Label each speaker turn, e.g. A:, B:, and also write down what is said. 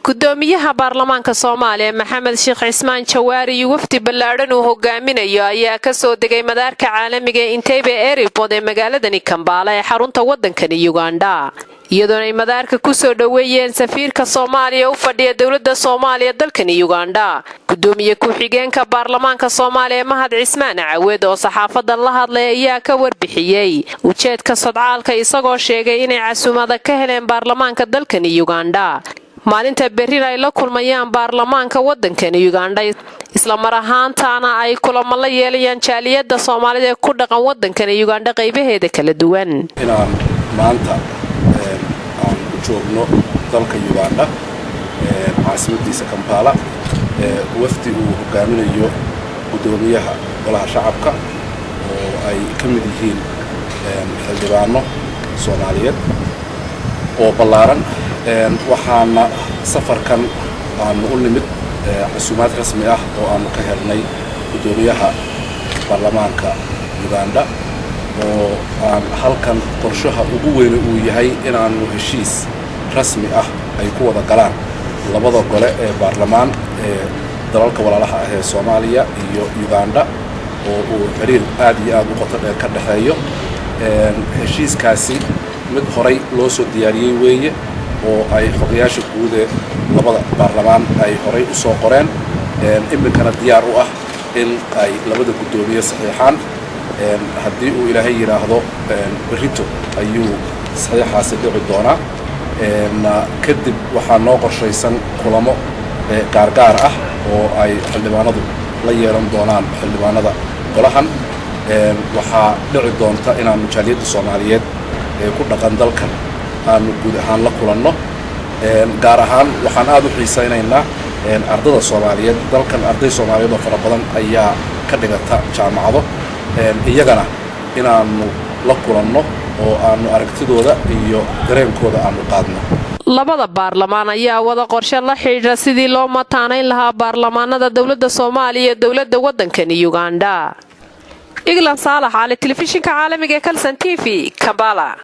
A: Gudoomiyaha baarlamaanka Soomaaliya, Maxamed Sheekh Cismaan Jawaari, iyo wafdi ballaadhan uu hogaaminayo ayaa kasoo degay madaarka caalamiga ee Entebbe Airport ee magaaladani Kambaala ee xarunta wadankani Uganda, iyadoona ay madaarka kusoo dhoweeyeen safiirka Soomaaliya u fadhiya dowlada Soomaaliya dalkani Uganda. Gudoomiye ku-xigeenka baarlamaanka Soomaaliya, Mahad Cismaan Cawed, oo saxaafadda la hadlay ayaa ka warbixiyey ujeedka sodcaalka, isagoo sheegay inay casuumada ka heleen baarlamaanka dalkani Uganda, maalinta berrina ay la kulmayaan baarlamaanka wadankani Uganda, islamar ahaantaana ay kulamo la yeelayaan jaaliyadda Soomaalida ee ku dhaqan wadankani Uganda qaybaheeda kala duwan.
B: Inaan maanta aan u joogno dalka Uganda, caasimadiisa Kampala, wafdi uu hogaaminayo guddoomiyaha Golaha Shacabka oo ay ka mid yihiin xildhibaano Soomaaliyeed oo ballaaran. Waxaana safarkan aanu u nimid casuumaad rasmi ah oo aanu ka helnay guddoomiyaha baarlamaanka Uganda, oo aan halkan qorshaha ugu weyne uu yahay inaanu heshiis rasmi ah ay ku wada galaan labada gole ee baarlamaan ee dalalka walaalaha ah ee Soomaaliya iyo Uganda, oo uu xiriir aad iyo aad u qoto dheer ka dhexeeyo. Heshiiskaasi mid horay loo soo diyaariyey weeye oo ay xogayaasha guud ee labada baarlamaan ay horay u soo qoreen, iminkana diyaar u ah in ay labada guddoomiye saxiixaan. Haddii uu Ilaahay yidhaahdo, berrito ayuu saxiixaasi dhici doonaa. Kadib waxaa noo qorshaysan kulamo gaargaar ah oo ay xildhibaanadu la yeelan doonaan xildhibaanada golahan. Waxaa dhici doonta inaanu jaaliyadda Soomaaliyeed ee ku dhaqan dalkan aanu guud ahaan la kulanno. Gaar ahaan waxaan aad u xiisaynaynaa ardada Soomaaliyeed. Dalkan arday Soomaaliyeed oo fara badan ayaa ka dhigata jaamacado, iyagana inaanu la kulanno oo aanu aragtidooda iyo dareenkooda aanu qaadno.
A: Labada baarlamaan ayaa wada qorshe la xidhiidha sidii loo mataanayn lahaa baarlamaanada dowladda Soomaaliya iyo dowladda waddankani Uganda. Iglan Saalax Cali, telefishinka caalamiga ee Kalsan TV, Kambala.